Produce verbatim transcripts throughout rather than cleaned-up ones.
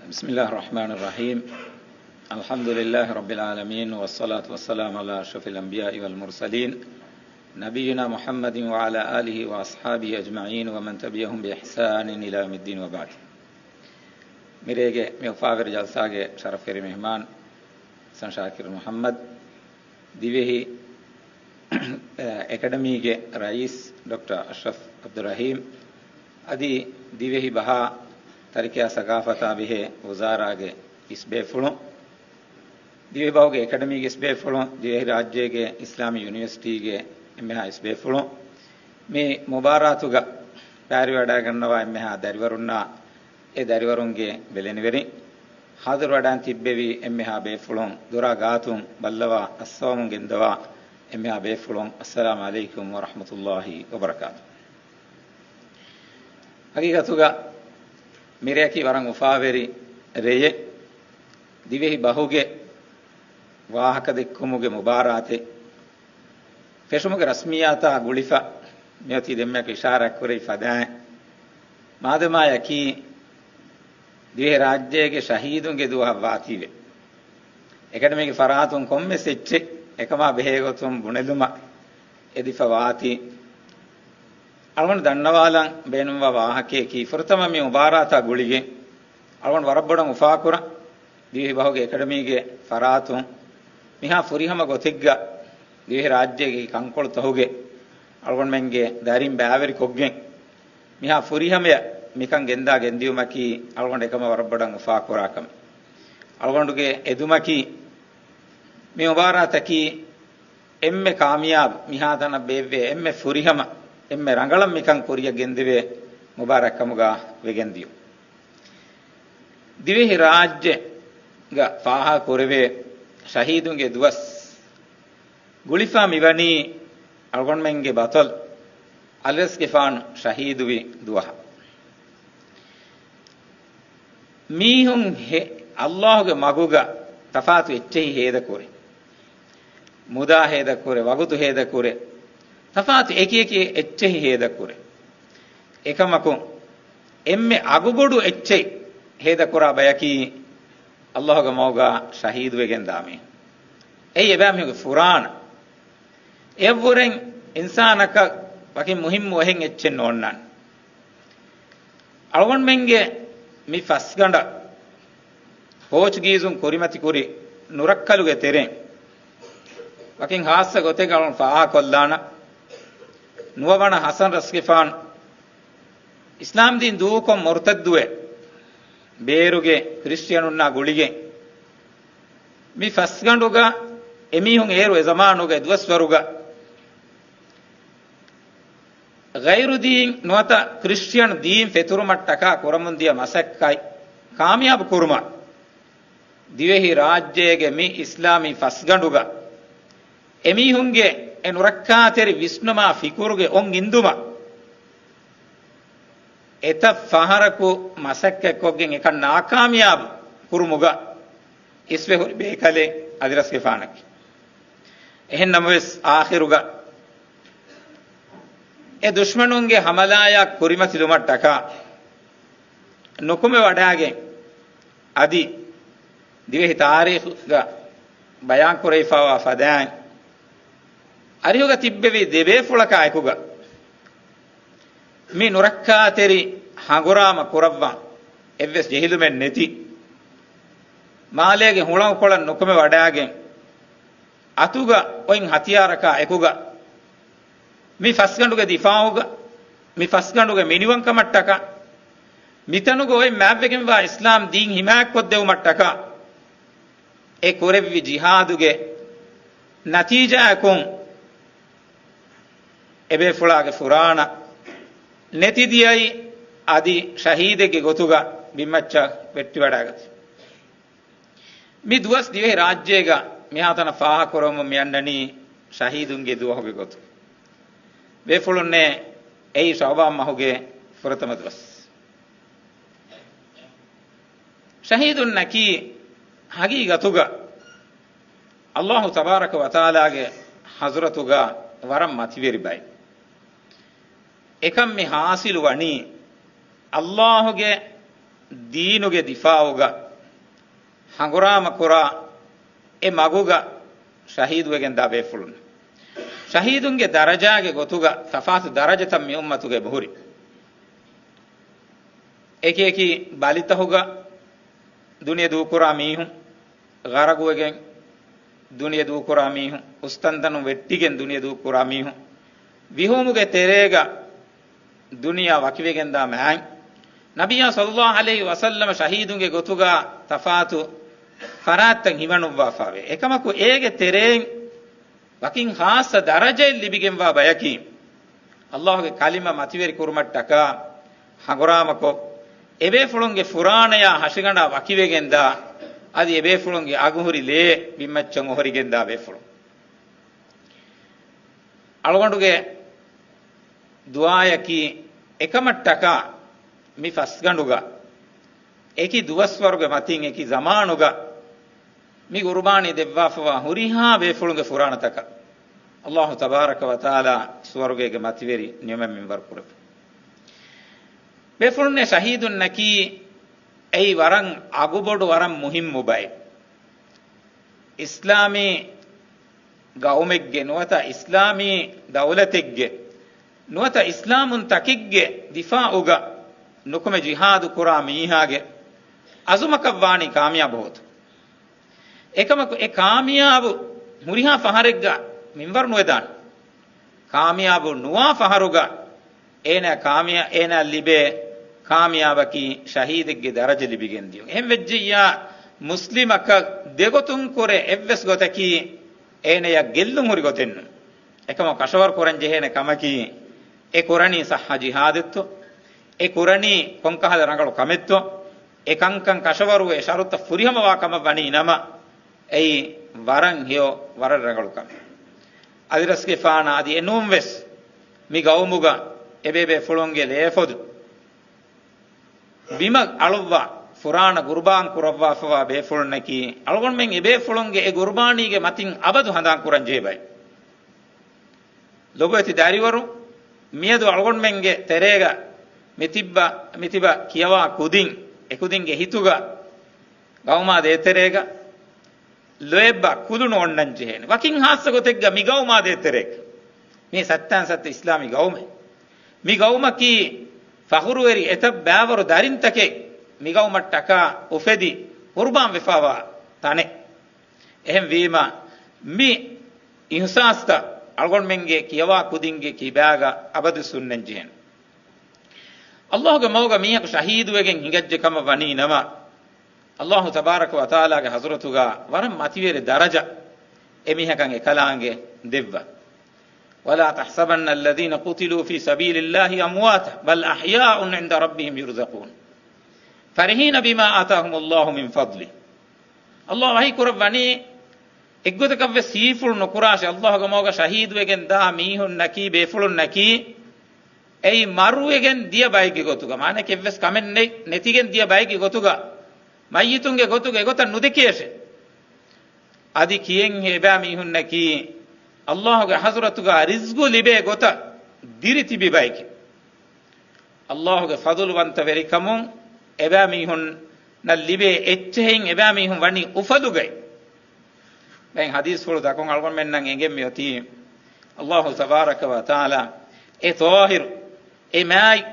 بسم الله الرحمن الرحيم. الحمد لله رب العالمين، والصلاة والسلام على أشرف الأنبياء والمرسلين، نبينا محمد وعلى آله وأصحابه أجمعين ومن تبعهم بإحسان إلى يوم الدين وبعد. މިރޭގެ މި އުފާވެރި ޖަލްސާގެ ޝަރަފްވެރި މެހްމާން ޙަސަން ޝާކިރު މުޙައްމަދު، ދިވެހި އެކަޑަމީގެ ރައީސް ޑޮކްޓަރ އަޝްރަފް ޢަބްދުއްރަޙީމް، އަދި ދިވެހި ބަހާ، ތަރިކަޔާ ސަގާފަތާ ބެހޭ ވުޒާރާގެ އިސްބޭފުޅުން، ދިވެހި ބަހުގެ އެކަޑަމީގެ އިސްބޭފުޅުން، ދިވެހި ރާއްޖޭގެ އިސްލާމީ ޔުނިވަރސިޓީގެ އެންމެހާ އިސްބޭފުޅުން، މި މުބާރާތުގަ ބައިވެރިވަޑައިގަންނަވާ އެންމެހާ ދަރިވަރުންނާ، އެ ދަރިވަރުންގެ ބެލެނިވެރިން، ޙާޟިރުވެވަޑައި ތިއްބެވި އެންމެހާ ބޭފުޅުން، ދޮރާ ގާތުން ބައްލަވާ އައްސަލާމު ގެންދަވާ އެންމެހާ ބޭފުޅުން، އައްސަލާމު ޢަލައިކުމް ވަރަޙްމަތުﷲި ވަބަރަކާތު. ޙަޤީޤަތުގަ މިރެއަކީ ވަރަށް އުފާވެރި ރެޔެއް. ދިވެހި ބަހުގެ ވާހަކަދެއްކުމުގެ މުބާރާތެއް ފެށުމުގެ ރަސްމިއްޔާތާ ގުޅިފަ، މިއޮތީ ދެންމެއަކަށް އިޝާރާތްކުރެވި ފަދައިން، މާދަމާއަކީ ދިވެހިރާއްޖޭގެ ޝަހީދުންގެ ދުވަހަށް ވާތީވެ، އެކަޑަމީގެ ފަރާތުން ކޮންމެސް އެއްޗެއް އެކަމާ ބެހޭގޮތުން ބުނެލުމަށް އެދިފަ ވާތީ، އަޅުގަނޑު ދަންނަވާލަން ބޭނުންވާ ވާހަކަޔަކީ، ފުރަތަމަ މި މުބާރާތާ ގުޅިގެން އަޅުގަނޑު ވަރަށް ބޮޑަށް އުފާކުރަން، ދިވެހި ބަހުގެ އެކަޑަމީގެ ފަރާތުން މިހާ ފުރިހަމަ ގޮތެއްގަ ދިވެހިރާއްޖޭގެ ކަންކޮޅުތަހުގެ އަޅުގަނޑުމެންގެ ދަރިން ބައިވެރިކޮށްގެން، މިހާ ފުރިހަމަޔަށް މިކަން ގެންދާ ގެންދިއުމަކީ އަޅުގަނޑު އެކަމަށް ވަރަށް ބޮޑަށް އުފާކުރާ ކަމެއް. އަޅުގަނޑުގެ އެދުމަކީ، މި މުބާރާތަކީ އެންމެ ކާމިޔާބު، މިހާތަނަށް ބޭއްވޭ އެންމެ ފުރިހަމަ، އެންމެ ރަނގަޅަށް މިކަން ކުރިއަށް ގެންދެވޭ މުބާރާތް ކަމުގަ ވެގެންދިޔުން. ދިވެހިރާއްޖޭގަ ފާހަގަކުރެވޭ ޝަހީދުންގެ ދުވަސް ގުޅިފަ މިވަނީ އަޅުގަނޑުމެންގެ ބަޠަލު އަލިރަސްގެފާނު ޝަހީދުވި ދުވަހަށް. މީހުން ހެ-، ﷲގެ މަގުގަ ތަފާތު އެއްޗެހި ހޭދަކުރޭ. މުދާ ހޭދަކުރޭ، ވަގުތު ހޭދަކުރޭ، ތަފާތު އެކިއެކި އެއްޗެހި ހޭދަކުރޭ. އެކަމަކު، އެންމެ އަގުބޮޑު އެއްޗެއް ހޭދަކުރާ ބަޔަކީ، ﷲގެ މަގުގަ ޝަހީދުވެގެން ދާ މީހުން. އެއީ އެބައިމީހުންގެ ފުރާނަ. އެއަށްވުރެން އިންސާނަކަށް ވަކި މުހިއްމު އެހެން އެއްޗެއް ނޯންނާނެ. އަޅުގަނޑުމެންގެ މި ފަސްގަނޑަށް ޕޯޗުގީޒުން ކުރިމަތިކުރި ނުރައްކަލުގެ ތެރެއިން ވަކިން ޚާއްޞަ ގޮތެއް އަޅުގަނޑު ފާހަގަކޮށްލާނަން. ނުވަވަނަ ޙަސަން ރަސްގެފާނު އިސްލާމްދީން ދޫކޮށް މުރުތައްދުވެ، ބޭރުގެ ކްރިސްޓިއަނުންނާ ގުޅިގެން، މި ފަސްގަނޑުގަ އެމީހުން އޭރު އެ ޒަމާނުގަ އެ ދުވަސްވަރުގަ ޣައިރު ދީން ނުވަތަ ކްރިސްޓިއަން ދީން ފެތުރުމަށްޓަކާ ކުރަމުންދިޔަ މަސައްކަތް ކާމިޔާބު ކުރުމަށް، ދިވެހި ރާއްޖޭގެ މި އިސްލާމީ ފަސްގަނޑުގަ އެމީހުންގެ އެ ނުރައްކާތެރި ވިސްނުމާ ފިކުރުގެ އޮން ގިންދުމަށް އެތައް ފަހަރަކު މަސައްކަތްކޮށްގެން އެކަން ނާކާމިޔާބު ކުރުމުގަ އިސްވެ ހުރި ބޭކަލެއް އަލިރަސްގެފާނަކީ. އެހެން ނަމަވެސް، އާޚިރުގަ އެ ދުޝްމަނުންގެ ހަމަލާޔާ ކުރިމަތިލުމަށްޓަކާ ނުކުމެވަޑައިގެން، އަދި ދިވެހި ތާރީޚުގަ ބަޔާންކުރެވިފައިވާ ފަދައިން، އަރިހުގަ ތިއްބެވި ދެބޭފުޅަކާ އެކުގަ މި ނުރައްކާތެރި ހަނގުރާމަ ކުރައްވަން އެއްވެސް ޖެހިލުމެއް ނެތި، މާލޭގެ ހުޅަނގުކޮޅަށް ނުކުމެވަޑައިގެން، އަތުގަ އޮތް ހަތިޔާރަކާ އެކުގަ މި ފަސްގަނޑުގެ ދިފާއުގަ، މި ފަސްގަނޑުގެ މިނިވަންކަމަށްޓަކާ، މިތަނުގަ އޮތް މާތްވެގެންވާ އިސްލާމް ދީން ހިމާޔަތްކޮށްދެވުމަށްޓަކާ، އެ ކުރެއްވި ޖިހާދުގެ ނަތީޖާއަކުން އެބޭފުޅާގެ ފުރާނަ ނެތިދިޔައީ، އަދި ޝަހީދެއްގެ ގޮތުގަ ބިންމައްޗަށް ވެއްޓިވަޑައިގަތީ. މި ދުވަސް ދިވެހި ރާއްޖޭގަ މިހާތަނަށް ފާހަގަކުރަމުން މި އަންނަނީ ޝަހީދުންގެ ދުވަހުގެ ގޮތުގަ. ބޭފުޅުންނޭ، އެއީ ޝަޢުބާން މަހުގެ ފުރަތަމަ ދުވަސް. ޝަހީދުންނަކީ ހަގީގަތުގަ ﷲ ތަބާރަކަ ވަތަޢާލާގެ ޙަޟްރަތުގަ ވަރަށް މަތިވެރި ބައެއް. އެކަން މި ޙާޞިލު ވަނީ، ﷲގެ ދީނުގެ ދިފާއުގަ ހަނގުރާމަ ކުރާ އެ މަގުގަ ޝަހީދުވެގެންދާ ބޭފުޅުން. ޝަހީދުންގެ ދަރަޖާގެ ގޮތުގަ ތަފާތު ދަރަޖަތައް މި އުއްމަތުގައި ހުރި. އެކި އެކި ބަލިތަހުގަ ދުނިޔެ ދޫކުރާ މީހުން، ޣަރަގުވެގެން ދުނިޔެ ދޫކުރާ މީހުން، އުސްތަންތަނުން ވެއްޓިގެން ދުނިޔެ ދޫކުރާ މީހުން، ވިހުމުގެ ތެރޭގަ ދުނިޔެއަށް ވަކިވެގެންދާ މާތް، ނަބިއްޔާ ޞައްލައްލާހު ޢަލައިހި ވަސައްލަމަ ޝަހީދުންގެ ގޮތުގަ ތަފާތު ފަރާތްތައް ހިމަނުއްވާފައިވޭ. އެކަމަކު އޭގެ ތެރެއިން ވަކިން ޚާއްޞަ ދަރަޖައެއް ލިބިގެންވާ ބަޔަކީ، އައްލާހުގެ ކަލިމަ މަތިވެރި ކުރުމަށްޓަކާ ހަނގުރާމަކޮށް، އެބޭފުޅުންގެ ފުރާނަޔާ ހަށިގަނޑާ ވަކިވެގެންދާ، އަދި އެބޭފުޅުންގެ އަގުހުރި ލޭ ބިންމައްޗަށް އޮހޮރިގެންދާ ބޭފުޅުން. އަޅުގަނޑުގެ ދުޢާޔަކީ އެކަމަށްޓަކާ މި ފަސްގަނޑުގަ، އެކި ދުވަސްވަރުގެ މަތިން އެކި ޒަމާނުގަ މި ގުރުބާނީ ދެއްވާފަވާ ހުރިހާ ބޭފުޅުންގެ ފުރާނަތަކަށް އައްލާހު ތަބާރަކަ ވަތަޢާލާ ސުވަރުގޭގެ މަތިވެރި ނިޢުމަތް މިންވަރު ކުރެއްވުން. ބޭފުޅުންނޭ ޝަހީދުންނަކީ އެއީ ވަރަށް އަގުބޮޑު ވަރަށް މުހިއްމު ބައެއް. އިސްލާމީ ގައުމެއްގެ ނުވަތަ އިސްލާމީ ދައުލަތެއްގެ ނުވަތަ އިސްލާމުންތަކެއްގެ ދިފާއުގަ ނުކުމެ ޖިހާދު ކުރާ މީހާގެ އަޒުމަކަށް ވާނީ ކާމިޔާބު ހޯދުން. އެކަމަކު އެ ކާމިޔާބު ހުރިހާ ފަހަރެއްގަ މިންވަރު ނުވެދާނެ. ކާމިޔާބު ނުވާ ފަހަރުގަ އޭނާ ކާމިޔާ-، އޭނާ ލިބޭ ކާމިޔާބަކީ ޝަހީދެއްގެ ދަރަޖަ ލިބިގެން ދިޔުން. އެހެން ވެއްޖިއްޔާ، މުސްލިމަކަށް ދެގޮތުން ކުރެ އެއްވެސް ގޮތަކީ އޭނަޔަށް ގެއްލުން ހުރި ގޮތެއް ނޫން. އެކަމަށް ކަށަވަރު ކުރަން ޖެހޭނެ ކަމަކީ، އެ ކުރަނީ ޞައްޙަ ޖިހާދެއްތޯ؟ އެ ކުރަނީ ކޮންކަހަލަ ރަނގަޅު ކަމެއްތޯ؟ އެ ކަންކަން ކަށަވަރުވެ ޝަރުތައް ފުރިހަމަވާ ކަމަށް ވަނީ ނަމަ، އެއީ ވަރަށް ހެޔޮ، ވަރަށް ރަނގަޅު ކަމެއް. އަދި ރަސްގެފާނާ އަދި އެނޫންވެސް މި ގައުމުގަ އެބޭބޭފުޅުންގެ ލޭފޮދު ބިމަށް އަޅުއްވާ، ފުރާނަ ގުރުބާން ކުރައްވާފަވާ ބޭފުޅުންނަކީ، އަޅުގަނޑުމެން އެބޭފުޅުންގެ އެ ގުރުބާނީގެ މަތިން އަބަދު ހަނދާން ކުރަން ޖެހޭ ބައެއް. ލޮބުވެތި ދަރިވަރު، މިއަދު އަޅުގަނޑުމެންގެ ތެރޭގަ މިތިއްބަ، މިތިބަ ކިޔަވާ ކުދިން، އެކުދިންގެ ހިތުގަ ގައުމާ ދޭތެރޭގަ ލޯތްބާ ކުލުނު އޮންނަން ޖެހޭނެ. ވަކިން ހާއްސަ ގޮތެއްގަ މި ގައުމާ ދޭތެރޭގަ. މީ ސައްތައިން ސައްތަ އިސްލާމީ ގައުމެއް. މި ގައުމަކީ ފަޚުރުވެރި އެތައް ބައިވަރު ދަރިންތަކެއް މި ގައުމަށްޓަކާ އުފެދި ޤުރުބާން ވެފަވާ ތަނެއް. އެހެންވީމަ، މި އިޙްސާސްތައް އަޅުގަނޑުމެންގެ ކިޔަވާ ކުދިންގެ ކިބާގަ އަބަދު ހުންނަން ޖެހޭނެ. އައްލާހުގެ މަގުގަ މީހަކު ޝަހީދުވެގެން ހިނގައްޖެ ކަމަށް ވަނީ ނަމަ، އައްލާހު ތަބާރަކަ ވަތަޢާލާގެ ޙަޟްރަތުގަ ވަރަށް މަތިވެރި ދަރަޖަ އެމީހަކަށް އެކަލާނގެ ދެއްވާ. ولا تحسبن الذين قتلوا في سبيل الله أمواتا بل أحياء عند ربهم يرزقون فرحين بما آتاهم الله من فضله. އައްލާހު ވަޙީ ކުރައްވަނީ، އެއްގޮތަކަށްވެސް ހީފުޅު ނުކުރާށޭ، އައްލާހުގެ މަގުގަ ޝަހީދުވެގެން ދާ މީހުންނަކީ، ބޭފުޅުންނަކީ، އެއީ މަރުވެގެން ދިޔަ ބައެއްގެ ގޮތުގަ، މާނައަކީ އެއްވެސް ކަމެއް ނެތް، ނެތިގެން ދިޔަ ބައެއްގެ ގޮތުގަ، މައްޔިތުންގެ ގޮތުގަ އެގޮތަށް ނުދެކޭށޭ. އަދި ކިޔެންހޭ އެބައިމީހުންނަކީ، އައްލާހުގެ ޙަޟްރަތުގަ ރިޒްގު ލިބޭ ގޮތަށް ދިރި ތިބި ބައެކޭ. އައްލާހުގެ ފަޟުލުވަންތަވެރިކަމުން އެބައިމީހުންނަށް ލިބޭ އެއްޗެހިން އެބައިމީހުން ވަނީ އުފަލުގައި. ދެން ޙަދީޘްފުޅުތަކުން އަޅުގަނޑުމެންނަށް އެނގެން މިއޮތީ، އައްލާހު ތަބާރަކަ ވަތަޢާލާ އެ ޠާހިރު، އެ މާތް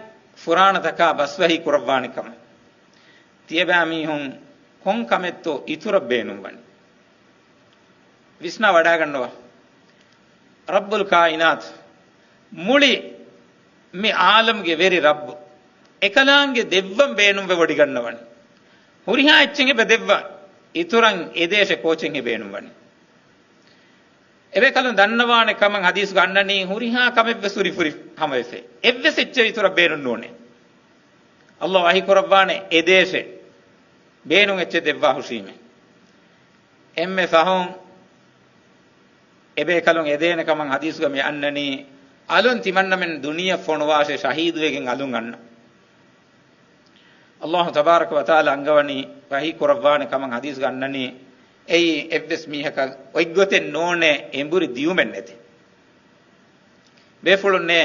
ފުރާނަތަކާ ބަސްވަހީ ކުރައްވާނެ ކަމަށް. ތިޔަބައިމީހުން ކޮން ކަމެއްތޯ އިތުރަށް ބޭނުންވަނީ؟ ވިސްނާ ވަޑައިގަންނަވާ. ރައްބުލް ކާއިނާތު، މުޅި މި ޢާލަމްގެ ވެރި ރައްބު، އެކަލާނގެ ދެއްވަން ބޭނުންވެވޮޑިގަންނަވަނީ. ހުރިހާ އެއްޗެއް އެބަ ދެއްވާ، އިތުރަށް އެދޭށޭ ކޯޗެއް އެބޭނުންވަނީ. އެބޭކަލުން ދަންނަވާނެ ކަމަށް ޙަދީޘްގަ އަންނަނީ، ހުރިހާ ކަމެއްވެސް ހުރި ހުރި ހަމަވެފަ. އެއްވެސް އެއްޗެއް އިތުރަށް ބޭނުން ނޫނޭ. އައްލާހު ވަޙީ ކުރައްވާނެ އެދޭށޭ، ބޭނުން އެއްޗެއް ދެއްވާ ހުށީމޭ. އެންމެ ފަހުން އެބޭކަލުން އެދޭނެ ކަމަށް ޙަދީޘްގަ މި އަންނަނީ، އަލުން ތިމަންނަމެން ދުނިޔެ ފޮނުވާށޭ، ޝަހީދުވެގެން އަލުން އަންނަ. އައްލާހު ތަބާރަކަ ވަތަޢާލާ އަންގަވަނީ، ވަޙީ ކުރައްވާނެ ކަމަށް ޙަދީޘްގަ އަންނަނީ، އެއީ އެއްވެސް މީހަކަށް އޮތްގޮތެއް ނޫނޭ، އެނބުރި ދިޔުމެއް ނެތޭ. ބޭފުޅުންނޭ،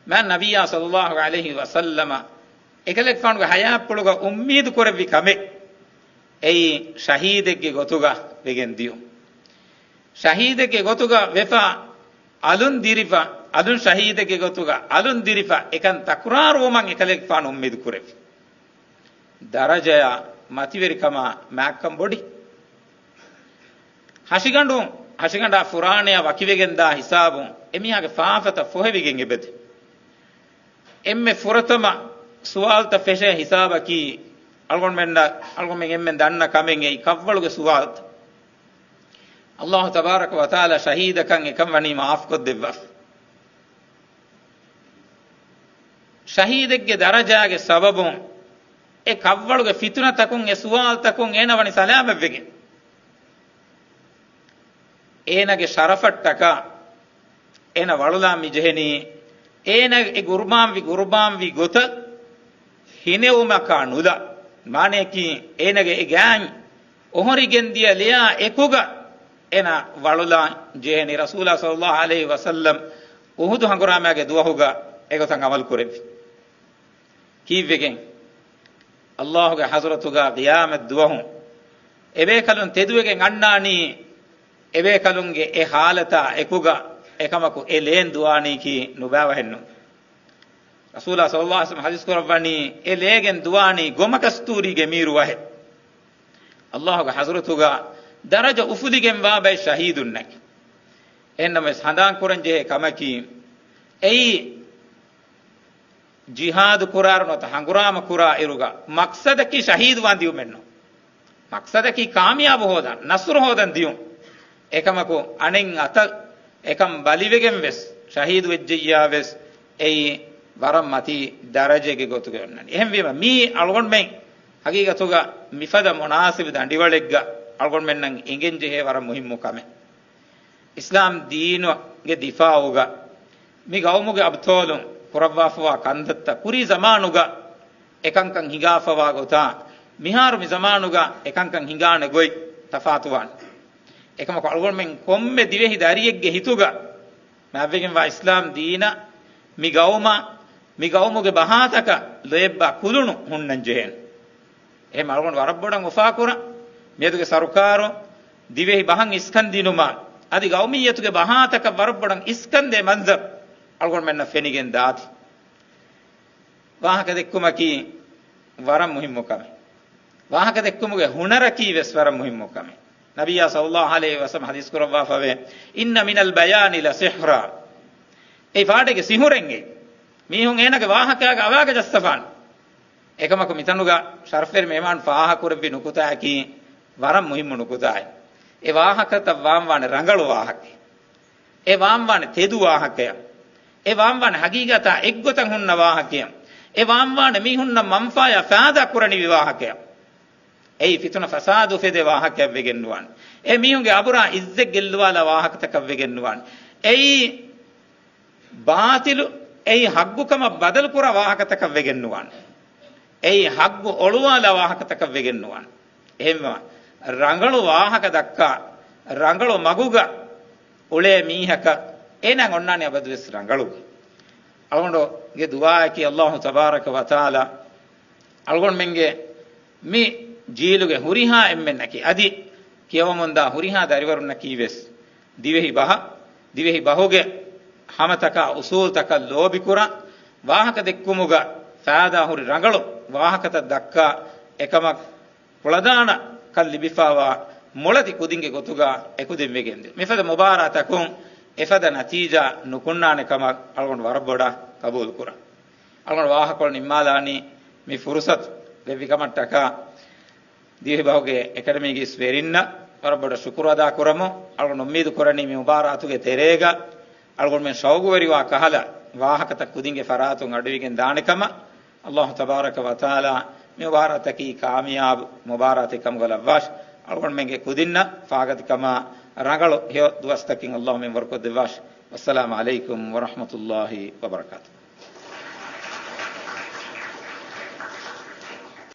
މާތް ނަބިއްޔާ ޞައްލައްލާހު ޢަލައިހި ވަސައްލަމަ އެކަލޭގެފާނުގެ ހަޔާތްޕުޅުގަ އުއްމީދު ކުރެއްވި ކަމެއް އެއީ ޝަހީދެއްގެ ގޮތުގަ ވެގެން ދިޔުން. ޝަހީދެއްގެ ގޮތުގަ ވެފަ އަލުން ދިރިފަ، އަލުން ޝަހީދެއްގެ ގޮތުގަ އަލުން ދިރިފަ އެކަން ތަކުރާރުވުމަށް އެކަލޭގެފާނު އުއްމީދު ކުރެއްވި. ދަރަޖަޔާ މަތިވެރިކަމާ މާތްކަން ބޮޑި. ހަށިގަނޑު، ހަށިގަނޑާ ފުރާނަޔާ ވަކިވެގެންދާ ހިސާބުން އެމީހާގެ ފާފަތައް ފޮހެވިގެން އެބަދޭ. އެންމެ ފުރަތަމަ ސުވާލުތައް ފެށޭ ހިސާބަކީ، އަޅުގަނޑުމެންނަށް، އަޅުގަނޑުމެން އެންމެން ދަންނަ ކަމެއް އެއީ ކަށްވަޅުގެ ސުވާލުތައް. އައްލާހު ތަބާރަކަ ވަތަޢާލާ ޝަހީދަކަށް އެކަން ވަނީ މާފްކޮށްދެއްވާފަ. ޝަހީދެއްގެ ދަރަޖާގެ ސަބަބުން އެ ކަށްވަޅުގެ ފިތުނަތަކުން އެ ސުވާލުތަކުން އޭނަ ވަނީ ސަލާމަތްވެގެން. އޭނަގެ ޝަރަފަށްޓަކާ އޭނަ ވަޅުލާ މިޖެހެނީ، އޭނަ އެ ގުރުބާންވި، ގުރުބާންވި ގޮތަށް ހިނެވުމަކާ ނުލާ، މާނަޔަކީ އޭނަގެ އެ ގާތް އޮހޮރިގެންދިޔަ ލެޔާ އެކުގަ އޭނަ ވަޅުލާ ޖެހެނީ. ރަސޫލާ ޞައްލައްލާހު ޢަލައިހި ވަސައްލަމް އުޙުދު ހަނގުރާމާގެ ދުވަހުގަ އެގޮތަށް ޢަމަލު ކުރެއްވި. ކީއްވެގެން؟ އައްލާހުގެ ޙަޟްރަތުގަ ޤިޔާމަތް ދުވަހު އެބޭކަލުން ތެދުވެގެން އަންނާނީ، އެބޭކަލުންގެ އެ ޙާލަތާ އެކުގަ އެކަމަކު އެ ލޭން ދުވާނީކީ ނުބައިވަހެއްނު. ރަސޫލާ ޞައްލައްލާހު ޢަލައިހި ވަސައްލަމަ ޙަދީޘް ކުރައްވަނީ، އެ ލޭގެން ދުވާނީ ގޮމަކަސްތޫރީގެ މީރު ވަހެއް. އައްލާހުގެ ޙަޟްރަތުގަ ދަރަޖަ އުފުލިގެންވާ ބައެއް ޝަހީދުންނަކީ. އެހެންނަމަވެސް ހަނދާން ކުރަން ޖެހޭ ކަމަކީ، އެއީ ޖިހާދު ކުރާއިރު ނުވަތަ ހަނގުރާމަ ކުރާ އިރުގަ މަޤްޞަދަކީ ޝަހީދުވާން ދިޔުމެއްނު. މަޤްޞަދަކީ ކާމިޔާބު ހޯދަން، ނަޞްރު ހޯދަން ދިޔުން. އެކަމަކު އަނެއް އަތަށް އެކަން ބަލިވެގެން ވެސް ޝަހީދު ވެއްޖެއްޔާ ވެސް އެއީ ވަރަށް މަތީ ދަރަޖައެއްގެ ގޮތުގަ އޮންނަނީ. އެހެންވީމަ މީ އަޅުގަނޑުމެން ހަގީގަތުގަ މިފަދަ މުނާސިބު ދަނޑިވަޅެއްގަ އަޅުގަނޑުމެންނަށް އެނގެން ޖެހޭ ވަރަށް މުހިއްމު ކަމެއް. އިސްލާމް ދީނުގެ ދިފާޢުގަ މި ގައުމުގެ އަބްޠާލުން ކުރައްވާފަވާ ކަންތައްތައް ކުރީ ޒަމާނުގަ އެކަންކަން ހިނގާފަވާ ގޮތާ، މިހާރު މި ޒަމާނުގަ އެކަންކަން ހިނގާނެ ގޮތް ތަފާތުވާނެ. އެކަމަކު އަޅުގަނޑުމެން ކޮންމެ ދިވެހި ދަރިއެއްގެ ހިތުގަ މާތްވެގެންވާ އިސްލާމް ދީނަށް މި ގައުމަށް، މި ގައުމުގެ ބަހާތަކަށް ލޯތްބާ ކުލުނު ހުންނަން ޖެހޭނެ. އެހެން އަޅުގަނޑު ވަރަށް ބޮޑަށް އުފާކުރަން. މިއަދުގެ ސަރުކާރު ދިވެހި ބަހަށް އިސްކަން ދިނުމަށް އަދި ގައުމިއްޔަތުގެ ބަހާތަކަށް ވަރަށް ބޮޑަށް އިސްކަންދޭ މަންޒަރު އަޅުގަނޑުމެންނަށް ފެނިގެން ދާތީ. ވާހަކަ ދެއްކުމަކީ ވަރަށް މުހިއްމު ކަމެއް. ވާހަކަ ދެއްކުމުގެ ހުނަރަކީ ވެސް ވަރަށް މުހިއްމު ކަމެއް. ނަބިއްޔާ ޞައްލައްލާހު ޢަލައިހި ވަސައްލަމަ ޙަދީޘް ކުރައްވާފަވޭ، "إن من البيان لسحرا." އެ ފާޑެއްގެ ސިޙުރެއްގެ މީހުން އޭނަގެ ވާހަކާގަ އަވާގަ ޖައްސަފާނެ. އެކަމަކު މިތަނުގަ ޝަރަފްވެރި މެހެމާނު ފާހަގަކުރެއްވި ނުކުތާއަކީ ވަރަށް މުހިއްމު ނުކުތާއެއް. އެ ވާހަކަތައް ވާންވާނެ ރަނގަޅު ވާހަކައެއް. އެ ވާންވާނެ ތެދު ވާހަކައެއް. އެ ވާންވާނެ ހަގީގަތާ އެއްގޮތަށް ހުންނަ ވާހަކައެއް. އެ ވާންވާނެ މީހުންނަށް މަންފާޔާ ފާއިދާ ކުރަނިވި ވާހަކައެއް. އެއީ ފިތުނަ ފަސާދު އުފެދޭ ވާހަކައެއް ވެގެން ނުވާނެ. އެ މީހުންގެ އަބުރާ އިއްޒަތް ގެއްލުވާލާ ވާހަކަތަކަށް ވެގެން ނުވާނެ. އެއީ ބާޠިލު އެއީ ޙައްޤުކަމަށް ބަދަލުކުރާ ވާހަކަތަކަށް ވެގެން ނުވާނެ. އެއީ ޙައްޤު އޮޅުވާލާ ވާހަކަތަކަށް ވެގެން ނުވާނެ. އެހެންވީމަ، ރަނގަޅު ވާހަކަ ދައްކާ، ރަނގަޅު މަގުގަ އުޅޭ މީހަކަށް އޭނާ އޮންނާނެ އަބަދުވެސް ރަނގަޅު. އަޅުގަނޑުގެ ދުޢާއަކީ އައްލާހު ތަބާރަކަ ވަތަޢާލާ އަޅުގަނޑުމެންގެ މި ޖީލުގެ ހުރިހާ އެންމެންނަކީ އަދި ކިޔަވަމުންދާ ހުރިހާ ދަރިވަރުންނަކީ ވެސް ދިވެހި ބަހަށް، ދިވެހި ބަހުގެ ހަމަތަކާ އުސޫލްތަކަށް ލޯބިކުރާ، ވާހަކަ ދެއްކުމުގަ ފާއިދާ ހުރި ރަނގަޅު ވާހަކަތައް ދައްކާ، އެކަމަށް ކުޅަދާނަކަން ލިބިފާވާ މޮޅަތި ކުދިންގެ ގޮތުގަ އެކުދިން ވެގެންދިޔުން. މިފަދަ މުބާރާތަކުން އެފަދަ ނަތީޖާ ނުކުންނާނެ ކަމަށް އަޅުގަނޑު ވަރަށް ބޮޑަށް ޤަބޫލުކުރަން. އަޅުގަނޑު ވާހަކަކޮޅު ނިންމާލާނީ މި ފުރުޞަތު ދެއްވި ކަމަށްޓަކާ، ދިވެހިބަހުގެ އެކަޑަމީގެ އިސް ވެރިންނަށް ވަރަށް ބޮޑަށް ޝުކުރު އަދާ ކުރަމުން. އަޅުގަނޑު އުއްމީދު ކުރަނީ މި މުބާރާތުގެ ތެރޭގަ އަޅުގަނޑުމެން ޝައުގުވެރިވާ ކަހަލަ ވާހަކަތައް ކުދިންގެ ފަރާތުން އަޑުއިވިގެން ދާނެ ކަމަށް. އައްލާހު ތަބާރަކަ ވަތަޢާލާ މި މުބާރާތަކީ ކާމިޔާބު މުބާރާތެއް ކަމުގަ ލައްވާށި. އަޅުގަނޑުމެންގެ ކުދިންނަށް ފާގަތިކަމާ ރަނގަޅު ހެޔޮ ދުވަސްތަކެއް އައްލާހު މިންވަރުކޮށްދެއްވާށި. ވައްސަލާމު ޢަލައިކުމް ވަރަޙްމަތުﷲ ވަބަރަކާތުހު.